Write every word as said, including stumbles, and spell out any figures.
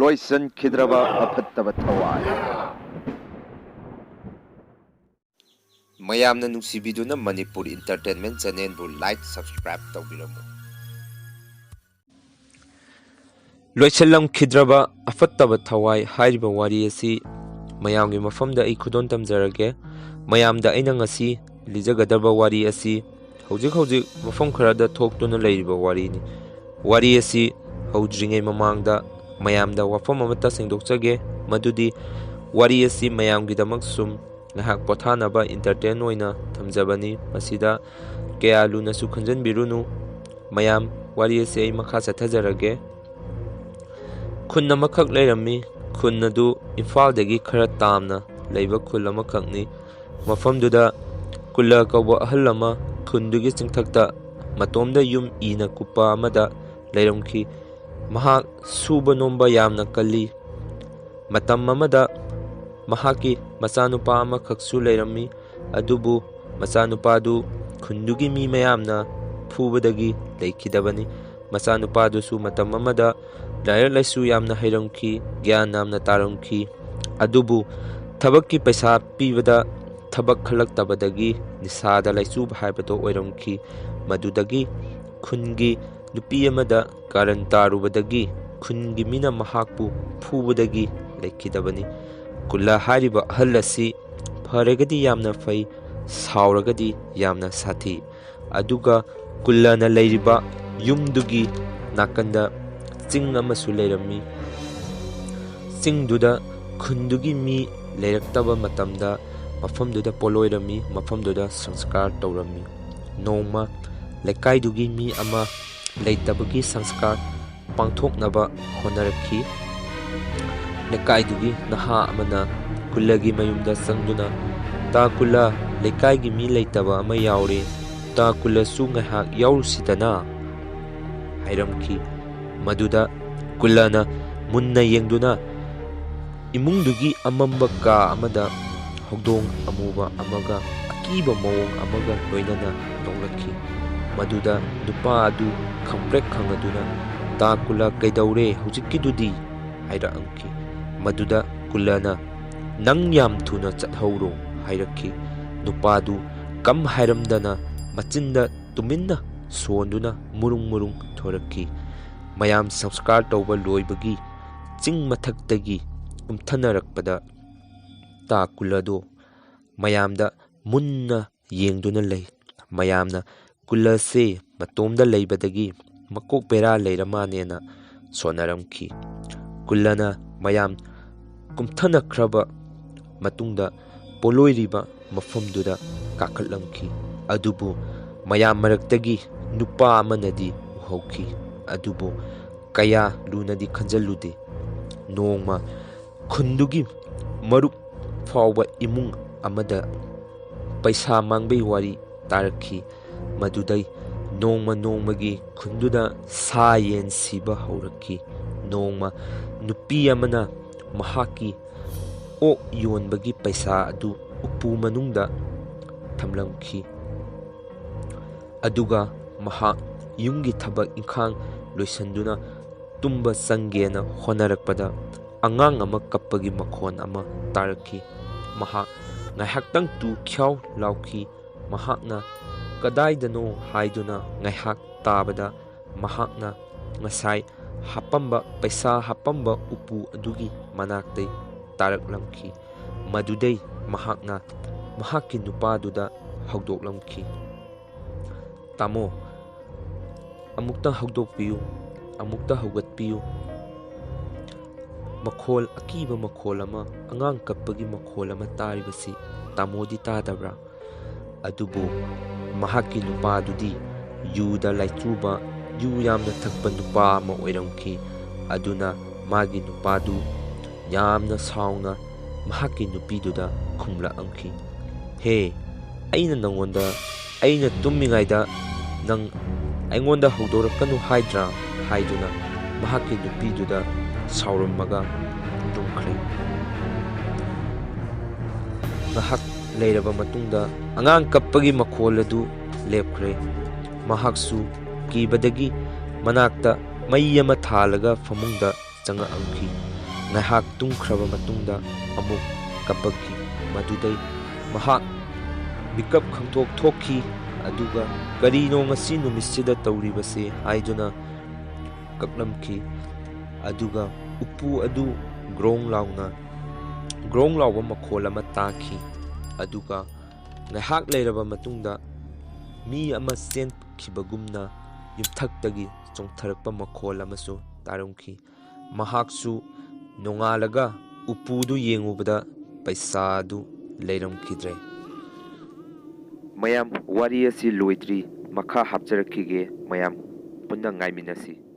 ꯂꯣꯏꯁꯤꯟꯈꯤꯗ꯭ꯔꯕ ꯑꯐꯠꯇꯕ ꯊꯋꯥꯏ꯫ ꯃꯌꯥꯝꯅ ꯅꯨꯡꯁꯤꯕꯤꯗꯨꯅ Manipur entertainment ꯆꯦꯅꯦꯜꯕꯨ like, subscribe ꯇꯧꯕꯤꯔꯝꯃꯨ꯫ ꯂꯣꯏꯁꯤꯜꯂꯝꯈꯤꯗ꯭ꯔꯕ ꯑꯐꯠꯇꯕ ꯊꯋꯥꯏ ꯍꯥꯏꯔꯤꯕ ꯋꯥꯔꯤ ꯑꯁꯤ ꯃꯌꯥꯝꯒꯤ ꯃꯐꯝꯗ ꯑꯩ ꯈꯨꯗꯣꯜ ꯇꯝꯖꯔꯒꯦ꯫ ꯃꯌꯥꯝꯗ ꯑꯩꯅ ꯉꯁꯤ ꯂꯤꯖꯒꯗꯕ ꯋꯥꯔꯤ ꯑꯁꯤ ꯍꯧꯖꯤꯛ ꯍꯧꯖꯤꯛ ꯃꯐꯝ ꯈꯔꯗ ꯊꯣꯛꯇꯨꯅ ꯂꯩꯔꯤꯕ ꯋꯥꯔꯤꯅꯤ꯫ ꯋꯥꯔꯤ ꯑꯁꯤ ꯍꯧꯗ꯭ꯔꯤꯉꯩ ꯃꯃꯥꯡꯗ ꯃꯌꯥꯝꯗ ꯋꯥꯐꯝ ꯑꯃꯠꯇ ꯁꯦꯡꯗꯣꯛꯆꯒꯦ, ꯃꯗꯨꯗꯤ ꯋꯥꯔꯤ ꯑꯁꯤ ꯃꯌꯥꯝꯒꯤꯗꯃꯛ ꯁꯨꯝ ꯉꯥꯏꯍꯥꯛ ꯄꯣꯊꯥꯅꯕ, ꯏꯟꯇꯔꯇꯦꯟ ꯑꯣꯏꯅ ꯊꯝꯖꯕꯅꯤ꯫ ꯃꯁꯤꯗ ꯀꯌꯥ ꯂꯨꯅꯁꯨ ꯈꯟꯖꯟꯕꯤꯔꯨꯅꯨ꯫ ꯃꯌꯥꯝ, ꯋꯥꯔꯤ ꯑꯁꯤ ꯑꯩ ꯃꯈꯥ ꯆꯠꯊꯖꯔꯒꯦ꯫ ꯈꯨꯟ ꯑꯃꯈꯛ ꯂꯩꯔꯝꯃꯤ꯫ ꯈꯨꯟ ꯑꯗꯨ ꯏꯝꯐꯥꯜꯗꯒꯤ ꯈꯔ ꯇꯥꯝꯅ ꯂꯩꯕ ꯈꯨꯜ ꯑꯃꯈꯛꯅꯤ꯫ ꯃꯐꯝꯗꯨꯗ ꯀꯨꯜꯂ ꯀꯧꯕ ꯑꯍꯜ ꯑꯃ ꯈꯨꯟꯗꯨꯒꯤ ꯆꯤꯡꯊꯛꯇ ꯃꯇꯣꯝꯗ ꯌꯨꯝ ꯏꯅ ꯀꯨꯞꯄ ꯑꯃꯗ ꯂꯩꯔꯝꯈꯤ꯫ ꯃꯍꯥꯛ ꯁꯨꯕ ꯅꯣꯝꯕ ꯌꯥꯝꯅ ꯀꯜꯂꯤ꯫ ꯃꯇꯝ ꯑꯃꯗ ꯃꯍꯥꯛꯀꯤ ꯃꯆꯥꯅꯨꯄꯥ ꯑꯃꯈꯛꯁꯨ ꯂꯩꯔꯝꯃꯤ꯫ ꯑꯗꯨꯕꯨ ꯃꯆꯥꯅꯨꯄꯥꯗꯨ ꯈꯨꯟꯗꯨꯒꯤ ꯃꯤ ꯃꯌꯥꯝꯅ ꯐꯨꯕꯗꯒꯤ ꯂꯩꯈꯤꯗꯕꯅꯤ꯫ ꯃꯆꯥꯅꯨꯄꯥꯗꯨꯁꯨ ꯃꯇꯝ ꯑꯃꯗ ꯂꯥꯏꯔꯤꯛ ꯂꯥꯏꯁꯨ ꯌꯥꯝꯅ ꯍꯩꯔꯝꯈꯤ, ꯒ꯭ꯌꯥꯟ ꯌꯥꯝꯅ ꯇꯥꯔꯝꯈꯤ꯫ ꯑꯗꯨꯕꯨ ꯊꯕꯛꯀꯤ ꯄꯩꯁꯥ ꯄꯤꯕꯗ ꯊꯕꯛ ꯈꯜꯂꯛꯇꯕꯗꯒꯤ ꯅꯤꯁꯥꯗ ꯂꯥꯏꯆꯨꯕ ꯍꯥꯏꯕꯗꯣ ꯑꯣꯏꯔꯝꯈꯤ꯫ ꯃꯗꯨꯗꯒꯤ ꯈꯨꯟꯒꯤ ꯅꯨꯄꯤ ꯑꯃꯗ ꯀꯥꯔꯟ ꯇꯥꯔꯨꯕꯗꯒꯤ ꯈꯨꯟꯒꯤ ꯃꯤꯅ ꯃꯍꯥꯛꯄꯨ ꯐꯨꯕꯗꯒꯤ ꯂꯩꯈꯤꯗꯕꯅꯤ꯫ ꯀꯨꯜꯂ ꯍꯥꯏꯔꯤꯕ ꯑꯍꯜ ꯑꯁꯤ ꯐꯔꯒꯗꯤ ꯌꯥꯝꯅ ꯐꯩ, ꯁꯥꯎꯔꯒꯗꯤ ꯌꯥꯝꯅ ꯁꯥꯊꯤ꯫ ꯑꯗꯨꯒ ꯀꯨꯜꯂꯅ ꯂꯩꯔꯤꯕ ꯌꯨꯝꯗꯨꯒꯤ ꯅꯥꯀꯟꯗ ꯆꯤꯡ ꯑꯃꯁꯨ ꯂꯩꯔꯝꯃꯤ꯫ ꯆꯤꯡꯗꯨꯗ ꯈꯨꯟꯗꯨꯒꯤ ꯃꯤ ꯂꯩꯔꯛꯇꯕ ꯃꯇꯝꯗ ꯃꯐꯝꯗꯨꯗ ꯄꯣꯠꯂꯣꯏꯔꯝꯃꯤ, ꯃꯐꯝꯗꯨꯗ ꯁꯪꯁꯀꯥꯔ ꯇꯧꯔꯝꯃꯤ꯫ ꯅꯣꯡꯃ ꯂꯩꯀꯥꯏꯗꯨꯒꯤ ꯃꯤ ꯑꯃ ꯂꯩꯇꯕꯒꯤ ꯁꯪꯁꯀꯥꯔ ꯄꯥꯡꯊꯣꯛꯅꯕ ꯍꯣꯠꯅꯔꯛꯈꯤ꯫ ꯂꯩꯀꯥꯏꯗꯨꯒꯤ ꯅꯍꯥ ꯑꯃꯅ ꯀꯨꯜꯂꯒꯤ ꯃꯌꯨꯝꯗ ꯆꯪꯗꯨꯅ, "ꯇꯥ ꯀꯨꯜꯂ, ꯂꯩꯀꯥꯏꯒꯤ ꯃꯤ ꯂꯩꯇꯕ ꯑꯃ ꯌꯥꯎꯔꯦ, ꯇꯥ ꯀꯨꯜꯂꯁꯨ ꯉꯥꯏꯍꯥꯛ ꯌꯥꯎꯔꯨꯁꯤꯗꯅ" ꯍꯥꯏꯔꯝꯈꯤ꯫ ꯃꯗꯨꯗ ꯀꯨꯜꯂꯅ ꯃꯨꯟꯅ ꯌꯦꯡꯗꯨꯅ ꯏꯃꯨꯡꯗꯨꯒꯤ ꯑꯃꯝꯕ ꯀꯥ ꯑꯃꯗ ꯍꯧꯗꯣꯡ ꯑꯃꯨꯕ ꯑꯃꯒ ꯑꯀꯤꯕ ꯃꯑꯣꯡ ꯑꯃꯒ ꯂꯣꯏꯅꯅ ꯅꯣꯛꯂꯛꯈꯤ꯫ ꯃꯗꯨꯗ ꯅꯨꯄꯥ ꯑꯗꯨ ꯈꯪꯄ꯭ꯔꯦꯛ ꯈꯪꯉꯗꯨꯅ, "ꯇꯥ ꯀꯨꯜꯂ, ꯀꯩꯗꯧꯔꯦ ꯍꯧꯖꯤꯛꯀꯤꯗꯨꯗꯤ?" ꯍꯥꯏꯔꯛꯂꯝꯈꯤ꯫ ꯃꯗꯨꯗ ꯀꯨꯂꯅ, "ꯅꯪ ꯌꯥꯝ ꯊꯨꯅ ꯆꯠꯍꯧꯔꯣ" ꯍꯥꯏꯔꯛꯈꯤ꯫ ꯅꯨꯄꯥꯗꯨ ꯀꯝ ꯍꯥꯏꯔꯝꯗꯅ ꯃꯆꯤꯟꯗ ꯇꯨꯃꯤꯟꯅ ꯁꯣꯟꯗꯨꯅ ꯃꯨꯔꯨꯡ ꯃꯨꯔꯨꯡ ꯊꯣꯔꯛꯈꯤ꯫ ꯃꯌꯥꯝ ꯁꯪꯁꯀꯥꯔ ꯇꯧꯕ ꯂꯣꯏꯕꯒꯤ ꯆꯤꯡ ꯃꯊꯛꯇꯒꯤ ꯀꯨꯝꯊꯅꯔꯛꯄꯗ ꯇꯥ ꯀꯨꯂꯗꯣ ꯃꯌꯥꯝꯗ ꯃꯨꯟꯅ ꯌꯦꯡꯗꯨꯅ ꯂꯩ꯫ ꯃꯌꯥꯝꯅ ꯀꯨꯂꯁꯦ ꯃꯇꯣꯝꯗ ꯂꯩꯕꯗꯒꯤ ꯃꯀꯣꯛ ꯕꯦꯔꯥ ꯂꯩꯔ ꯃꯥꯅꯦꯅ ꯁꯣꯟꯅꯔꯝꯈꯤ꯫ ꯀꯨꯂꯅ ꯃꯌꯥꯝ ꯀꯨꯝꯊꯅꯈ꯭ꯔꯕ ꯃꯇꯨꯡꯗ ꯄꯣꯂꯣꯏꯔꯤꯕ ꯃꯐꯝꯗꯨꯗ ꯀꯥꯈꯠꯂꯝꯈꯤ꯫ ꯑꯗꯨꯕꯨ ꯃꯌꯥꯝ ꯃꯔꯛꯇꯒꯤ ꯅꯨꯄꯥ ꯑꯃꯅꯗꯤ ꯎꯍꯧꯈꯤ꯫ ꯑꯗꯨꯕꯨ ꯀꯌꯥ ꯂꯨꯅꯗꯤ ꯈꯟꯖꯜꯂꯨꯗꯦ꯫ ꯅꯣꯡꯃ ꯈꯨꯟꯗꯨꯒꯤ ꯃꯔꯨꯞ ꯐꯥꯎꯕ ꯏꯃꯨꯡ ꯑꯃꯗ ꯄꯩꯁꯥ ꯃꯥꯡꯕꯩ ꯋꯥꯔꯤ ꯇꯥꯔꯛꯈꯤ꯫ ꯃꯗꯨꯗꯩ ꯅꯣꯡꯃ ꯅꯣꯡꯃꯒꯤ ꯈꯨꯟꯗꯨꯗ ꯁꯥ ꯌꯦꯟ ꯁꯤꯕ ꯍꯧꯔꯛꯈꯤ꯫ ꯅꯣꯡꯃ ꯅꯨꯄꯤ ꯑꯃꯅ ꯃꯍꯥꯛꯀꯤ ꯑꯣꯛ ꯌꯣꯟꯕꯒꯤ ꯄꯩꯁꯥ ꯑꯗꯨ ꯎꯄꯨ ꯃꯅꯨꯡꯗ ꯊꯝꯂꯝꯈꯤ꯫ ꯑꯗꯨꯒ ꯃꯍꯥꯛ ꯌꯨꯝꯒꯤ ꯊꯕꯛ ꯏꯪꯈꯥꯡ ꯂꯣꯏꯁꯤꯟꯗꯨꯅ ꯇꯨꯝꯕ ꯆꯪꯒꯦꯅ ꯍꯣꯠꯅꯔꯛꯄꯗ ꯑꯉꯥꯡ ꯑꯃ ꯀꯞꯄꯒꯤ ꯃꯈꯣꯟ ꯑꯃ ꯇꯥꯔꯛꯈꯤ꯫ ꯃꯍꯥꯛ ꯉꯥꯏꯍꯥꯛꯇꯪ ꯇꯨ ꯈ꯭ꯌꯥꯎ ꯂꯥꯎꯈꯤ꯫ ꯃꯍꯥꯛꯅ "ꯀꯗꯥꯏꯗꯅꯣ?" ꯍꯥꯏꯗꯨꯅ ꯉꯥꯏꯍꯥꯛ ꯇꯥꯕꯗ ꯃꯍꯥꯛꯅ ꯉꯁꯥꯏ ꯍꯥꯞꯄꯝꯕ, ꯄꯩꯁꯥ ꯍꯥꯞꯄꯝꯕ ꯎꯄꯨ ꯑꯗꯨꯒꯤ ꯃꯅꯥꯛꯇꯩ ꯇꯥꯔꯛꯂꯝꯈꯤ꯫ ꯃꯗꯨꯗꯩ ꯃꯍꯥꯛꯅ ꯃꯍꯥꯛꯀꯤ ꯅꯨꯄꯥꯗꯨꯗ ꯍꯧꯗꯣꯛꯂꯝꯈꯤ, "ꯇꯥꯃꯣ, ꯑꯃꯨꯛꯇ ꯍꯧꯗꯣꯛꯄꯤꯌꯨ, ꯑꯃꯨꯛꯇ ꯍꯧꯒꯠꯄꯤꯌꯨ꯫ ꯃꯈꯣꯜ, ꯑꯀꯤꯕ ꯃꯈꯣꯜ ꯑꯃ, ꯑꯉꯥꯡ ꯀꯞꯄꯒꯤ ꯃꯈꯣꯜ ꯑꯃ ꯇꯥꯔꯤꯕꯁꯤ ꯇꯥꯃꯣꯗꯤ ꯇꯥꯗꯕ꯭ꯔꯥ?" ꯑꯗꯨꯕꯨ ꯃꯍꯥꯛꯀꯤ ꯅꯨꯄꯥꯗꯨꯗꯤ ꯌꯨꯗ ꯂꯥꯏꯆꯨꯕ, ꯌꯨ ꯌꯥꯝꯅ ꯊꯛꯄ ꯅꯨꯄꯥ ꯑꯃ ꯑꯣꯏꯔꯝꯈꯤ꯫ ꯑꯗꯨꯅ ꯃꯥꯒꯤ ꯅꯨꯄꯥꯗꯨ ꯌꯥꯝꯅ ꯁꯥꯎꯅ ꯃꯍꯥꯛꯀꯤ ꯅꯨꯄꯤꯗꯨꯗ ꯈꯨꯝꯂꯛꯂꯝꯈꯤ, "ꯍꯦ, ꯑꯩꯅ ꯅꯉꯣꯟꯗ, ꯑꯩꯅ ꯇꯨꯝꯃꯤꯉꯩꯗ ꯅꯪ ꯑꯩꯉꯣꯟꯗ ꯍꯧꯗꯣꯔꯛꯀꯅꯨ ꯍꯥꯏꯗ꯭ꯔꯥ?" ꯍꯥꯏꯗꯨꯅ ꯃꯍꯥꯛꯀꯤ ꯅꯨꯄꯤꯗꯨꯗ ꯁꯥꯎꯔꯝꯃꯒ ꯇꯨꯝꯈ꯭ꯔꯦ꯫ ꯉꯥꯏꯍꯥꯛ ꯂꯩꯔꯕ ꯃꯇꯨꯡꯗ ꯑꯉꯥꯡ ꯀꯞꯄꯒꯤ ꯃꯈꯣꯜ ꯑꯗꯨ ꯂꯦꯞꯈ꯭ꯔꯦ꯫ ꯃꯍꯥꯛꯁꯨ ꯀꯤꯕꯗꯒꯤ ꯃꯅꯥꯛꯇ ꯃꯩ ꯑꯃ ꯊꯥꯜꯂꯒ ꯐꯃꯨꯡꯗ ꯆꯪꯉꯛꯂꯝꯈꯤ꯫ ꯉꯥꯏꯍꯥꯛ ꯇꯨꯝꯈ꯭ꯔꯕ ꯃꯇꯨꯡꯗ ꯑꯃꯨꯛ ꯀꯞꯄꯛꯈꯤ꯫ ꯃꯗꯨꯗꯩ ꯃꯍꯥꯛ ꯃꯤꯀꯞ ꯈꯪꯊꯣꯛ ꯊꯣꯛꯈꯤ꯫ ꯑꯗꯨꯒ "ꯀꯔꯤꯅꯣ ꯉꯁꯤ ꯅꯨꯃꯤꯠꯁꯤꯗ ꯇꯧꯔꯤꯕꯁꯦ?" ꯍꯥꯏꯗꯨꯅ ꯀꯞꯂꯝꯈꯤ꯫ ꯑꯗꯨꯒ ꯎꯄꯨ ꯑꯗꯨ ꯒ꯭ꯔꯣꯡ ꯂꯥꯎꯅ, ꯒ꯭ꯔꯣꯡ ꯂꯥꯎꯕ ꯃꯈꯣꯜ ꯑꯃ ꯇꯥꯈꯤ꯫ ꯑꯗꯨꯒ ꯉꯥꯏꯍꯥꯛ ꯂꯩꯔꯕ ꯃꯇꯨꯡꯗ ꯃꯤ ꯑꯃ ꯆꯦꯟꯈꯤꯕꯒꯨꯝꯅ ꯌꯨꯝꯊꯛꯇꯒꯤ ꯆꯣꯡꯊꯔꯛꯄ ꯃꯈꯣꯜ ꯑꯃꯁꯨ ꯇꯥꯔꯝꯈꯤ꯫ ꯃꯍꯥꯛꯁꯨ ꯅꯣꯡꯉꯥꯜꯂꯒ ꯎꯄꯨꯗꯨ ꯌꯦꯡꯉꯨꯕꯗ ꯄꯩꯁꯥꯗꯨ ꯂꯩꯔꯝꯈꯤꯗ꯭ꯔꯦ꯫ ꯃꯌꯥꯝ, ꯋꯥꯔꯤ ꯑꯁꯤ ꯂꯣꯏꯗ꯭ꯔꯤ, ꯃꯈꯥ ꯍꯥꯞꯆꯔꯛꯈꯤꯒꯦ꯫ ꯃꯌꯥꯝ ꯄꯨꯟꯅ ꯉꯥꯏꯃꯤꯟꯅꯁꯤ꯫